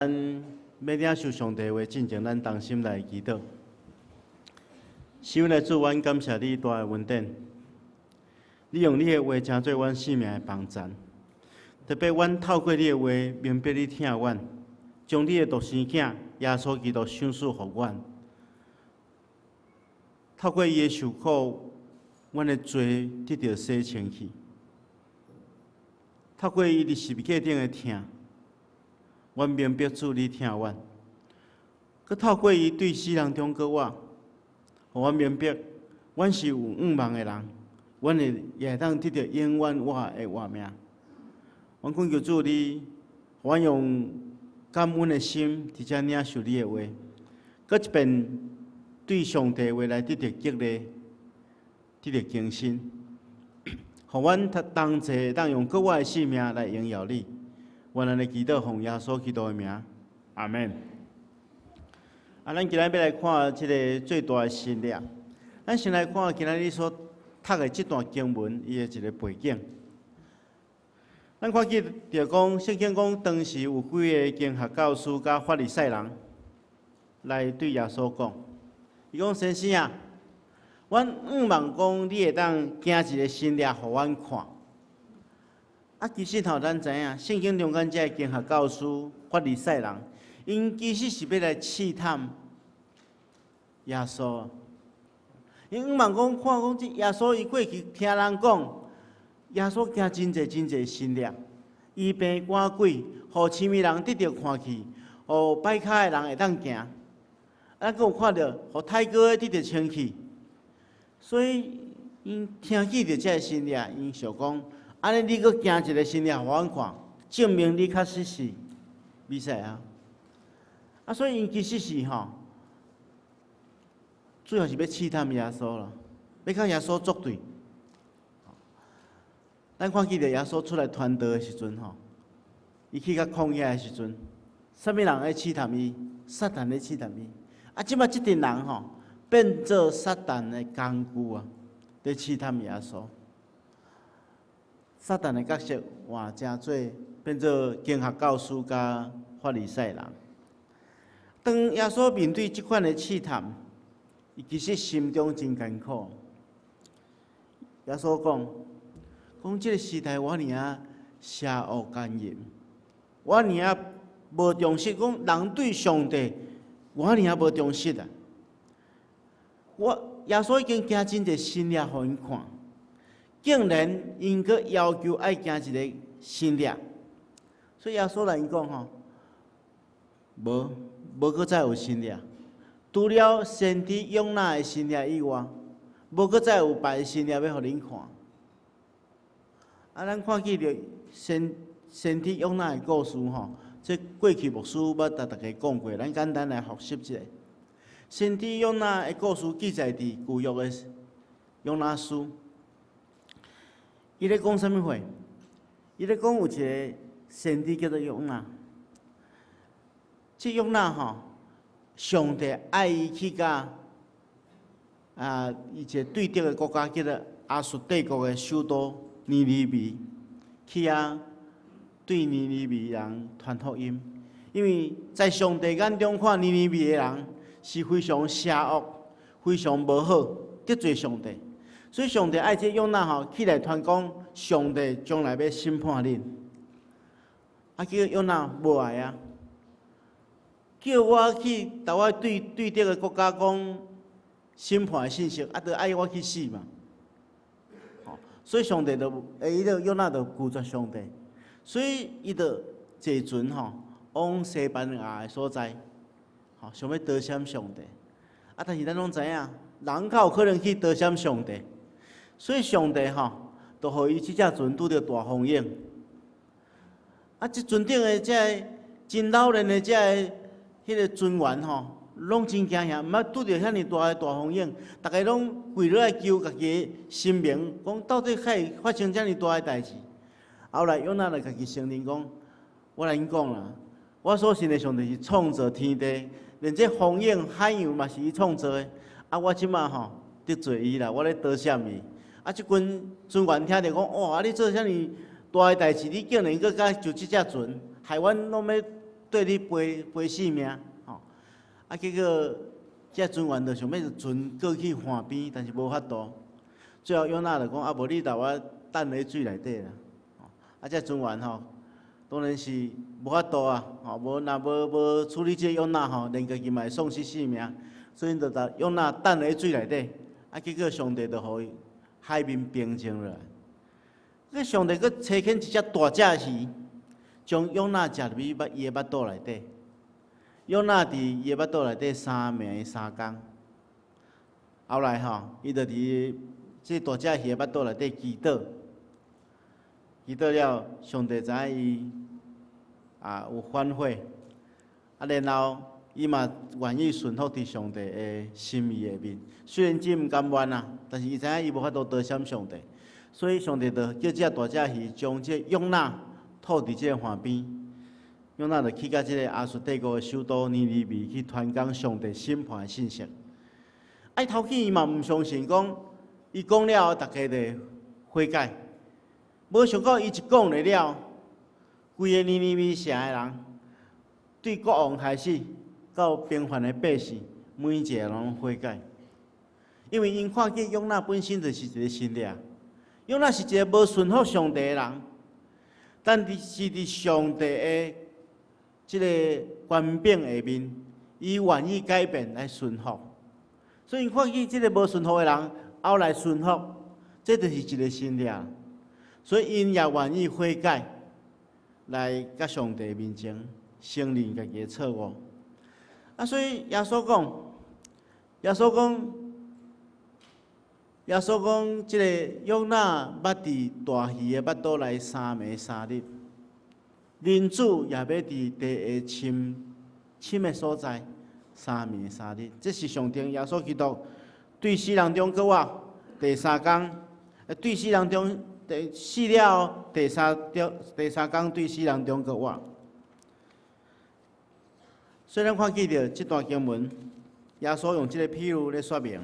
咱欲領受上帝話進前，咱同心來祈禱。是阮的主，阮感謝你大的恩典，你用你的話成做阮生命的幫贊。特別阮透過你的話，明白你疼阮，將你的獨生囝耶穌基督賞賜予阮。透過伊的受苦，阮的罪得著洗清去。透過伊佇十字架頂的疼，阮明白主你疼阮。閣透過伊對死人中復活，予阮明白，阮是有向望的人，阮會也會當得著永遠活的活命。阮懇求主你，予阮用感恩的心，佇遮領受你的話，閣一遍對上帝話來得著激勵，得著更新，予阮同齊會當用閣活的生命來榮耀你。阮按呢祈禱，奉耶穌基督的名，阿門。啊，咱今仔日欲來看這个最大的神蹟。咱先來看今仔日所讀的這段經文，伊的一个背景。咱看見著講，聖經講當時有幾个經學教師佮法利賽人來對耶穌講，伊講：先生啊，阮向望講你會當行一个神蹟予阮看。啊，其實吼，咱知影，聖經中間這个經學教師、法利賽人，𪜶其實是欲來試探耶穌。𪜶向望講，看講這耶穌伊過去聽人講，耶穌行真濟真濟神蹟，醫病趕鬼，予痴盲人得著看見，予跛跤的人會當行。啊，閣有看著，予太瘧的得著清氣。所以，𪜶聽見著這个神蹟，𪜶想講：按呢，你閣行一个神蹟予阮看，證明你確實是彌賽亞。啊，所以𪜶其實是吼，主要是欲試探耶穌啦，欲共耶穌作對。咱看見著耶穌出來傳道的時陣吼，伊去到曠野的時陣，啥物人咧試探伊？撒旦咧試探伊。啊，這擺這陣人吼，變做撒旦的工具啊，咧試探耶穌。撒旦的角色換成做變做經學教師佮法利賽人。當耶穌面對這款的試探，伊其實心中真艱苦。耶穌講：講這个時代偌爾仔邪惡姦淫，偌爾仔無忠實，講人對上帝偌爾仔無忠實啊！我耶穌已經行真濟神蹟予𪜶看，竟然𪜶閣要求愛行一个神蹟，所以耶穌來𪜶講吼，無無閣再有神蹟，除了先知約拿的神蹟以外，無閣再有別的神蹟欲予恁看。啊，咱看見著先知約拿的故事吼，這過去牧師捌共大家講過，咱簡單來複習一下。先知約拿的故事記載佇舊約的約拿書。伊咧講啥物話？伊咧講有一个先知叫做約拿。這約拿吼，上帝愛伊去共啊，伊一个對敵的國家叫做亞述帝國的首都尼尼微，去遐對尼尼微人傳福音。因為在上帝眼中看尼尼微的人是非常邪惡、非常無好，得罪上帝。所以上帝愛這約拿吼起來傳講，上帝將來欲審判恁。啊，結果約拿無愛啊，叫我去共我對對敵的國家講審判的信息，啊，著愛我去死嘛。所以上帝就，欸，彼个約拿就拒絕上帝，所以伊就坐船吼往西班牙的所在，吼想欲逃閃上帝。啊，但是咱攏知影，人較有可能去逃閃上帝，所以上帝吼，就予伊這隻船拄著大風湧。啊，這船頂的這个真老練的這个彼个船員吼，攏真驚嚇，毋捌拄著遐爾大的大風湧，逐家攏跪落來求家己的神明，講到底會發生遮爾大的代誌？後來約拿就家己承認講：我來𪜶講啦，我所信的上帝是創造天地，連這風湧海洋嘛是伊創造的。啊，我這馬吼得罪伊啦，我咧逃閃伊。啊，這群船員聽著講，哇！啊，你做遮爾大的代誌，你竟然閣敢上這隻船，害阮攏欲綴你賠賠性命，吼！啊，結果這船員就想欲船過去岸邊，但是無法度。最後約拿就講：啊，無你留我擲佇水內底啦。啊，這船員吼，當然是無法度啊，吼，無若無無處理這約拿吼，連家己嘛會喪失性命，所以就共約拿擲佇水內底。啊，結果上帝就予伊海面平靜落來。這上帝閣差遣一隻大隻魚，將約拿食入去伊的腹肚內底。約拿佇伊的腹肚內底三暝三工。後來吼，伊就佇這大隻魚的腹肚內底祈禱，祈禱了，上帝知影伊啊有反悔，啊，然後伊嘛願意順服佇上帝的心意下面。雖然真毋甘願啊，但是伊知影伊無法度躲閃上帝，所以上帝就叫這大隻魚將這約拿吐佇這個岸邊。約拿就去到這個亞述帝國的首都尼尼微去傳講上帝審判的信息。啊，伊頭先伊嘛毋相信講，伊講了後，逐家就悔改。無想到伊一講了，規个尼尼微城的人，對國王開始到平凡的百姓，每一個人攏悔改。因為𪜶看見約拿本身就是一個神跡，約拿是一個無順服上帝的人，但是佇上帝的這個權柄下面，伊願意改變來順服。所以看見這個無順服的人，後來順服，這就是一個神跡。所以𪜶也願意悔改，來佮上帝面前承認家己的錯誤。啊，所以耶穌講，耶穌講，耶穌講，這個約拿捌佇大魚的腹肚內三暝三日，人子也欲佇地下深深的所在三暝三日。這是上帝耶穌基督對死人中復活第三工，對死人中第死了第三第三工對死人中復活。所以咱看見著這段經文，耶穌用這個譬喻來說明。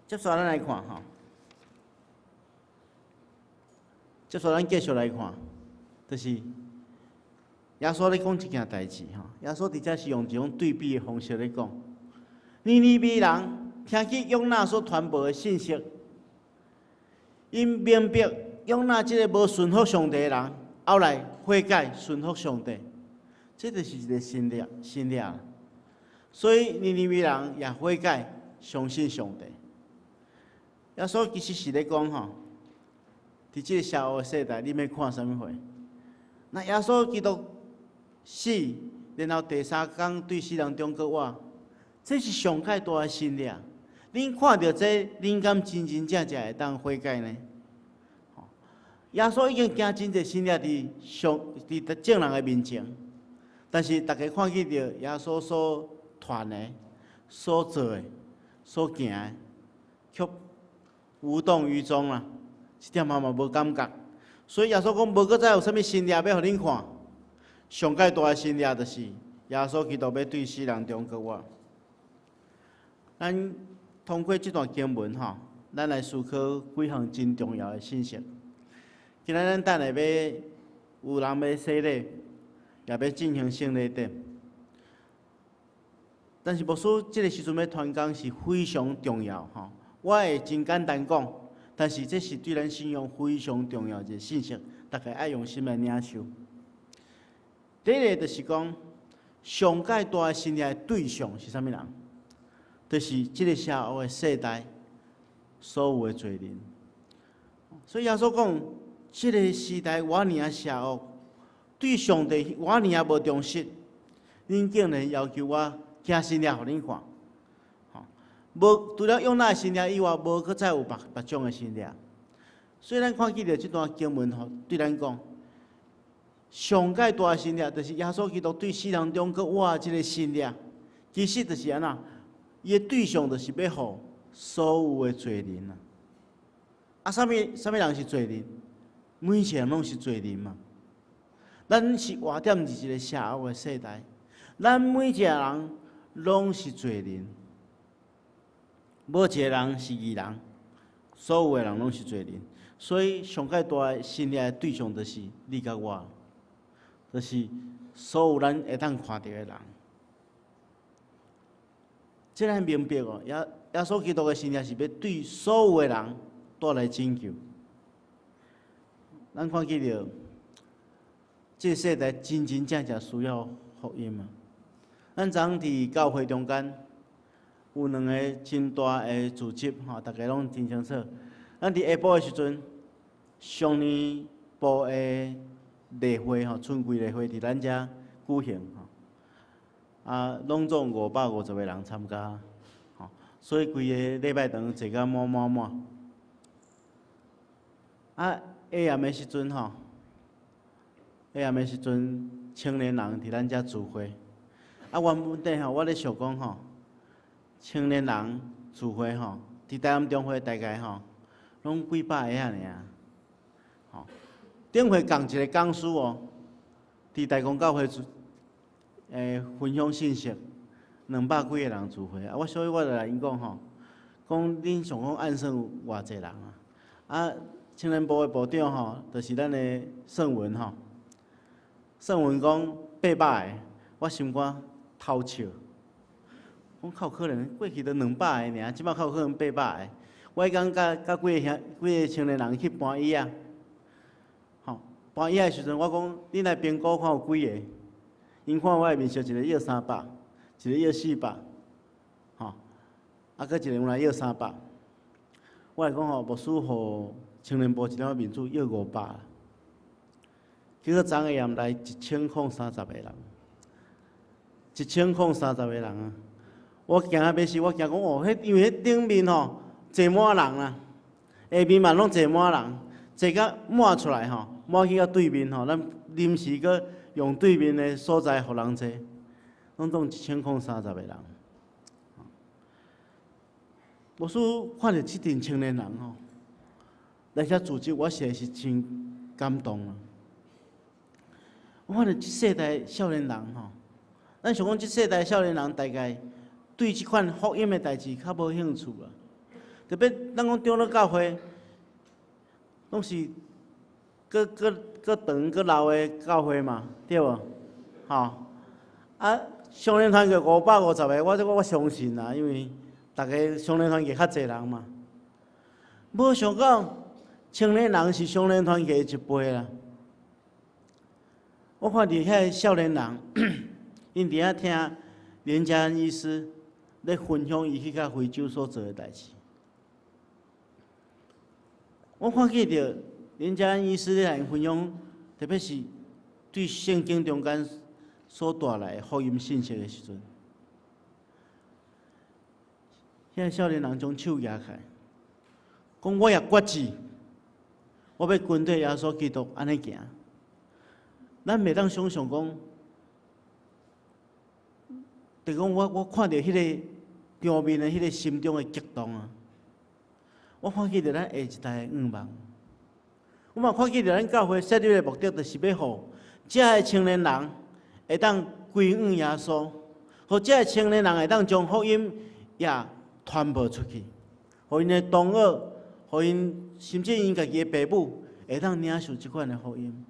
接續咱來看吼，接續咱繼續來看，就是耶穌咧講這件代誌吼。耶穌佇遮是用一種對比的方式咧講。尼尼微人聽見約拿所傳播的信息，𪜶明白約拿這個無順服上帝的人，後來悔改順服上帝，這就是一個神跡，神跡。所以尼尼微人也悔改，相信上帝。耶穌其實是咧講吼，佇這個邪惡的世代，你欲看啥物貨？那耶穌基督死，然後第三工對死人中復活，這是上蓋大的神跡。恁看著這，恁敢真真正正會當悔改呢？耶穌已經行真濟神跡佇上佇眾人的面前，但是逐家看見著耶穌所傳的、所做的、所行的，卻無動於衷啦，一點仔嘛無感覺。所以耶穌講，無閣再有啥物神跡欲予恁看。上蓋大的神跡就是耶穌基督欲對死人中復活。咱通過這段經文吼，咱來思考幾項真重要的信息。今仔咱等下欲有人欲洗禮，也欲進行聖禮典。但是牧師這個時陣欲傳講是非常重要吼。我會真簡單講，但是這是對咱信仰非常重要一個信息，大家愛用心來領受。第一個就是講，上蓋大的神跡的對象是啥物人？就是這個邪惡的世代所有的罪人。所以耶穌講，這個時代偌爾仔邪惡，對上帝偌爾仔無忠實，恁竟然要求我行神跡予恁看。無除了約拿的神跡以外，無閣再有別別種的神跡。所以咱看見著這段經文吼，對咱講，上蓋大的神跡，就是耶穌基督對死人中復活這個神跡，其實就是按怎？伊的對象就是欲予所有的罪人啊！啊，啥物啥物人是罪人？每一個人攏是罪人嘛。咱是活踮佇一個邪惡的世代，咱每一個人攏是罪人。無一個人是義人，所有的人攏是罪人，所以上蓋大的神跡的對象就是你佮我，就是所有咱會當看著的人。這咱明白哦，耶穌基督的神蹟是欲對所有的人帶來拯救。咱看見著，這個世代真真正正需要福音啊！咱昨昏佇教會中間有兩个真大的組織吼，大家攏真清楚。咱佇下晡的時陣，少年部的例會吼，春季例會佇咱遮舉行吼，啊，攏總550個人參加，吼，所以規个禮拜堂坐甲滿滿滿。啊，下暗的時陣吼，下暗的時陣，青年人佇咱遮聚會。啊，原本底吼，我咧想講吼，青年人聚會吼，佇台南中會大概吼，攏幾百个爾爾。吼，頂回仝一個講師哦，佇大公教會分享信息，200幾个人聚會。啊，我所以我就來𪜶講吼，講恁想講按算有偌濟人啊？啊，青年部的部長吼，就是咱的盛文吼。盛文講800個，我心肝偷笑。講較有可能，過去都200个爾，這擺較有可能800個。我彼工佮佮幾个兄幾个青年人去搬椅仔，吼，搬椅仔的時陣，我講恁來評估看有幾个？𪜶看我的面色，一个要300，一个要400，吼，啊，閣一个有來要三百。我來講吼，牧師予青年部一點仔面子要500。結果昨下暗來1030個人，1030個人啊！我驚啊欲死，我驚講哦，彼因為彼頂面吼坐滿人啦，下面嘛攏坐滿人，坐甲滿出來吼，滿去到對面吼，咱臨時閣用對面的所在予人坐，攏總1030個人。牧師看著這陣青年人吼，來遮組織，我實在是真感動啊！我看著這世代少年人吼，咱想講這世代少年人大概對這款福音的代誌較無興趣啊。特別咱講長老教會，攏是閣閣閣長閣老的教會嘛，對無？吼啊，少年團契550個，我這我相信啦，因為逐个少年團契較濟人嘛。無想到青年人是少年團契的一倍啦。我看著遐少年人，𪜶佇遐聽連家恩醫師咧分享伊去到非洲所做的代誌。我看見著連家恩醫師咧來分享，特別是對聖經中間所帶來的福音信息的時陣，遐少年人將手舉起來，講我也決志，我欲跟綴耶穌基督按呢行。咱袂當想像講，就講我看著彼个場面的彼个心中的激動啊！我看見著咱下一代的願望，我嘛看見著咱教會設立的目的，就是欲予遮个青年人會當歸向耶穌，予遮个青年人會當將福音也傳播出去，予𪜶的同學，予𪜶甚至𪜶家己的爸母會當領受這款的福音。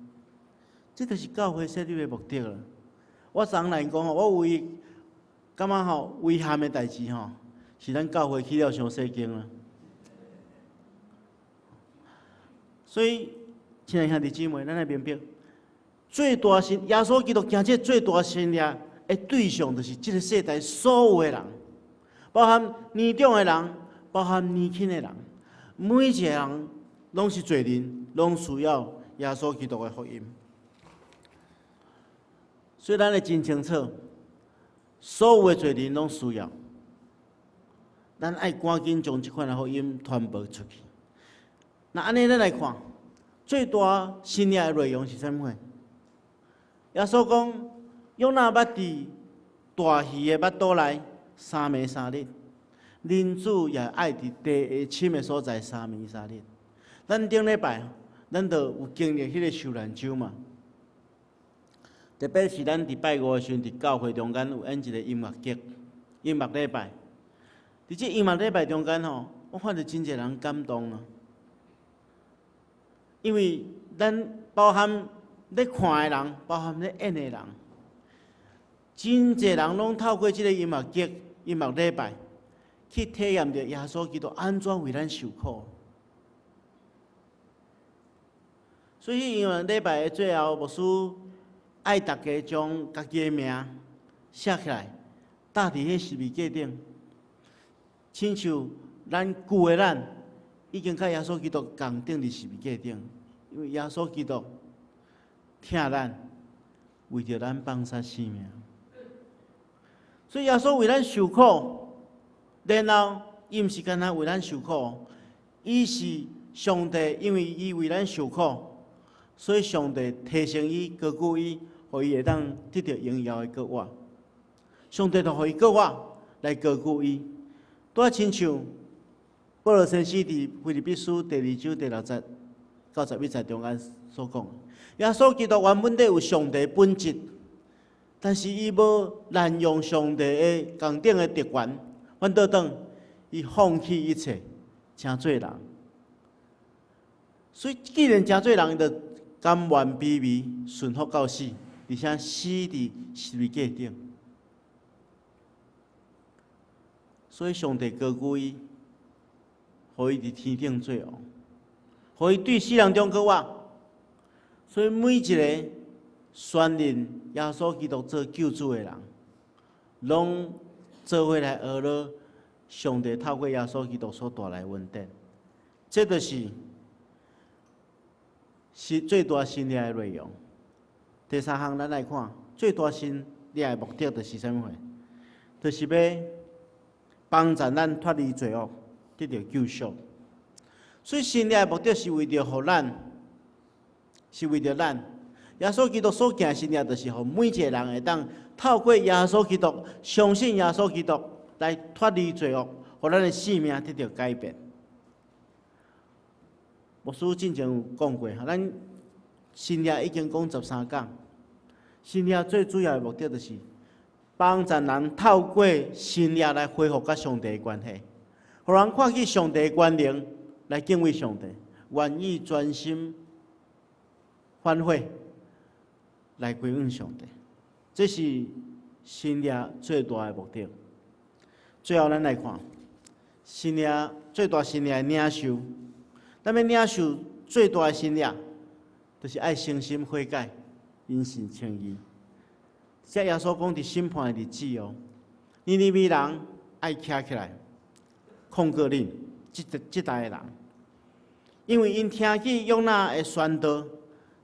這就是教會設立的目的啦。我昨來講吼，我唯一感覺吼遺憾的代誌吼，是咱教會起了傷細間啦。所以，親愛兄弟姊妹，咱愛明白，最大神耶穌基督行這最大神蹟的對象，就是這个世代所有的人，包含年長的人，包含年輕的人，每一个人攏是罪人，攏需要耶穌基督的福音。所以，咱會真清楚，所有的罪人攏需要，咱愛趕緊將這款的福音傳播出去。那按呢，咱來看，最大神蹟的內容是啥物貨？耶穌講，約拿捌佇大魚的腹肚內三暝三日，人子也愛佇地下深的所在三暝三日。咱頂禮拜，咱就有經歷彼个受難週嘛。特別是咱佇拜五的時陣，佇教會中間有演一个音樂劇、音樂禮拜。佇這音樂禮拜中間吼，我看著真濟人感動啊。因為咱包含咧看的人，包含咧演的人，真濟人攏透過這个音樂劇、音樂禮拜，去體驗著耶穌基督按怎為咱受苦。所以音樂禮拜的最後，牧師愛大家將家己的名寫起來，貼佇彼十字架頂，親像咱舊的咱已經佮耶穌基督仝釘佇十字架頂，因為耶穌基督疼咱，為著咱放捨性命。所以耶穌為咱受苦，然後伊毋是干焦為咱受苦，伊是上帝，因為伊為咱受苦，所以上帝提升伊、高舉伊，予伊會當得著榮耀的國活。上帝就予伊國活來高舉伊。拄仔親像保羅先生佇腓立比書第二章第六節到十一節中間所講，耶穌基督原本底有上帝本質，但是伊無濫用上帝的仝等的特權，反倒轉伊放棄一切，成做人。所以既然成做人，伊就甘願卑微，順服到死，而且死佇十字架頂。所以上帝高舉伊，予伊佇天頂做王，予伊對死人中復活。所以每一个宣認耶穌基督做救主的人，攏做伙來學了上帝透過耶穌基督所帶來恩典。這就是是最大神蹟的內容。第三項，咱來看最大神蹟的目的就是啥物貨？就是欲幫助咱脫離罪惡，得著救贖。所以神蹟的目的是為著予咱，是為著咱。耶穌基督所行的神蹟，就是予每一个人會當透過耶穌基督，相信耶穌基督來脫離罪惡，予咱的生命得著改變。牧師進前有講過，咱神蹟已經講十三講。神蹟最主要的目的就是幫助人透過神蹟來恢復佮上帝的關係，予人看見上帝的權能來敬畏上帝，願意專心反悔來歸向上帝。這是神蹟最大的目的。最後，咱來看神蹟最大神蹟的領受。咱欲領受最大的神蹟，就是愛誠心悔改，因信稱義。這耶穌講佇審判的日子哦，尼尼微人愛徛起來控告恁這這代的人，因為𪜶聽見約拿的宣道，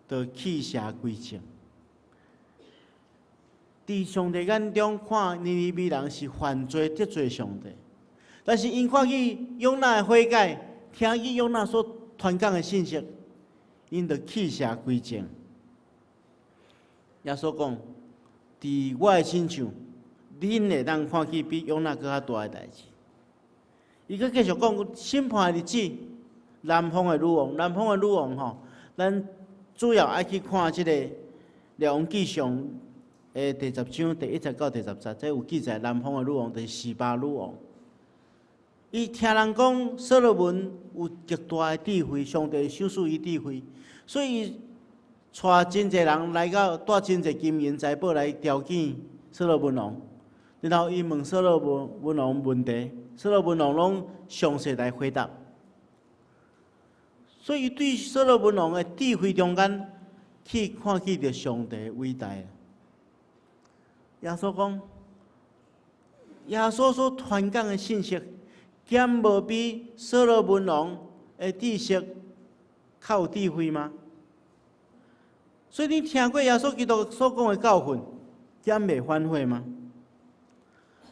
就棄邪歸正。佇上帝眼中看，尼尼微人是犯罪得罪上帝，但是𪜶看見約拿的悔改，聽見約拿所傳講的信息，𪜶就棄邪歸正。耶穌講：佇我的身上，恁會當看見比約拿閣較大的代誌。伊閣繼續講審判的日子，南方的女王，南方的女王吼，咱主要愛去看這个《列王紀上》的第十章第一節到第十節，這有記載南方的女王就是示巴女王。伊聽人講所羅門有極大的智慧，上帝賞賜伊智慧，所以伊帶真濟人來到，帶真濟金銀財寶來朝見所羅門王。然後伊問所羅門王問題，所羅門王攏詳細來回答。所以伊對所羅門王的智慧中間，去看見著上帝的偉大。耶穌講，耶穌所傳講的信息，敢無比所羅門王的知識較有智慧嗎？所以你聽過耶穌基督所講的教訓，敢袂反悔嗎？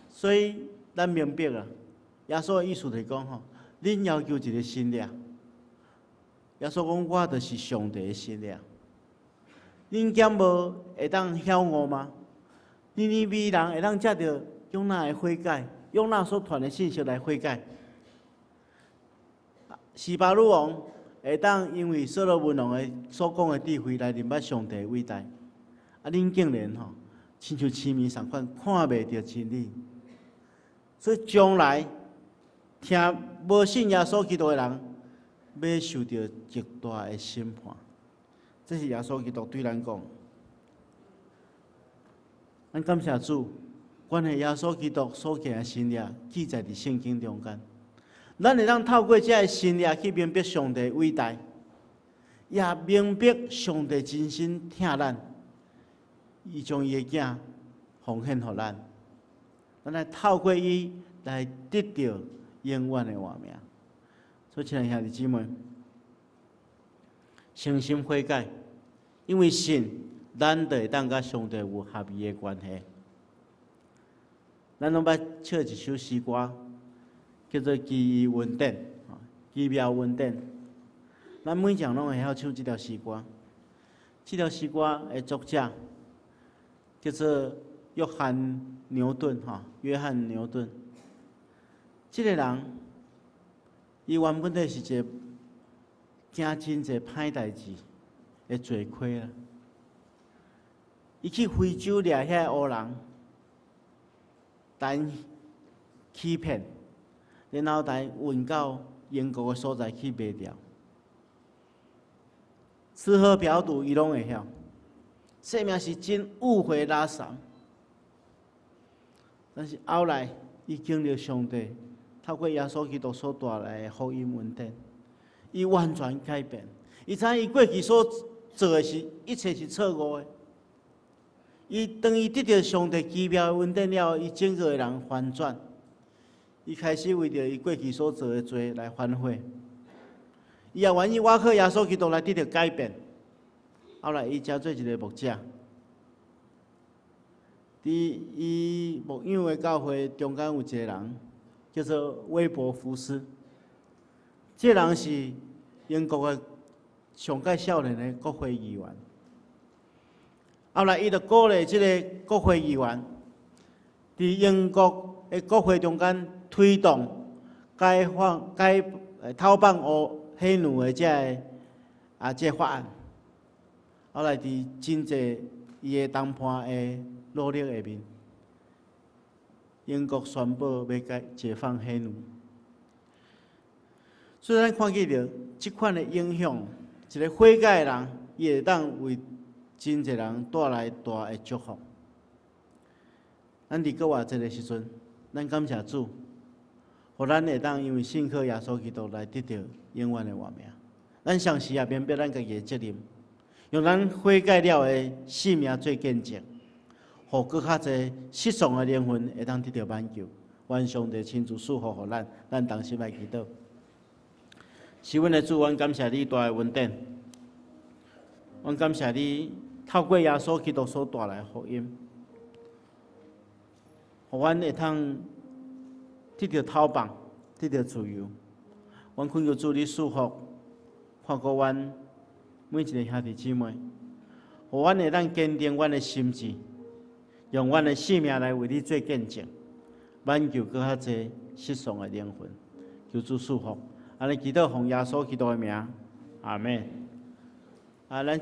所以咱明白啊，耶穌的意思就是講吼，恁要求一个神蹟，耶穌講我就是上帝的神蹟，恁敢無會當曉悟嗎？尼尼微人會當藉著約拿的悔改，約拿所傳的信息來悔改。示巴女王會當因為所羅門王的所講的智慧來認捌上帝的偉大。啊，恁竟然吼，親像痴迷仝款，看袂著真理。所以將來聽無信耶穌基督的人，欲受著極大的審判。這是耶穌基督對咱講。咱感謝主，關係耶穌基督所行的神蹟記載佇聖經中間。咱會當透過這个神蹟去明白上帝偉大，也明白上帝真心疼咱，伊將伊的囝奉獻予咱。咱來透過伊來得著永遠的活命。所以，親愛兄弟姊妹，誠心悔改，因為信，咱就會當佮上帝有合宜的關係。咱攏捌唱一首詩歌，叫做《奇異恩典》，奇妙恩典。咱每一人攏會曉唱這條詩歌。這條詩歌的作者叫做約翰牛頓，吼，約翰牛頓。這个人，伊原本底是一个行真濟歹代誌的罪魁啦。伊去非洲掠遐个烏人，等欺騙，然後來運到英國的所在去賣掉。吃喝嫖賭，伊攏會曉。生命是真迂迴拉撒。但是後來，伊經歷上帝透過耶穌基督所帶來的福音恩典，伊完全改變。伊知影伊過去所做的是一切是錯誤的。伊當伊得著上帝奇妙的恩典了後，伊整個人翻轉。伊開始為著伊過去所做的罪來反悔。伊也願意倚靠耶穌基督來得著改變。後來，伊成做一个牧者。佇伊牧養的教會中間有一个人，叫做威伯福斯。這个人是英國的上蓋少年的國會議員。後來，伊就鼓勵這个國會議員，佇英國的國會中間推動解放、解討放烏黑奴的這个法案。後來，佇真濟伊的同伴的努力下面，英國宣布欲解放黑奴。所以咱看見著這款的影響，一个悔改的人，伊會當為真濟人帶來大的祝福。咱佇閣活這个時陣，咱感謝主，予咱會當因為信靠耶穌基督來得著永遠的活命。咱同時也明白咱家己的責任，用咱悔改了的生命做見證，予閣較濟失喪的靈魂會當得著挽救。願上帝親自賜福予咱，咱同心來祈禱。是阮的主，阮感謝你大的恩典，阮感謝你透過耶穌基督所帶來的福音，予阮會通得著討放，得著自由。阮懇求主你賜福，看顧阮每一个兄弟姊妹，予阮會當堅定阮的心志，用阮的生命來為你做見證，挽救閣較濟失喪的靈魂。求主賜福。按呢祈禱奉耶穌基督的名，阿門。啊，咱。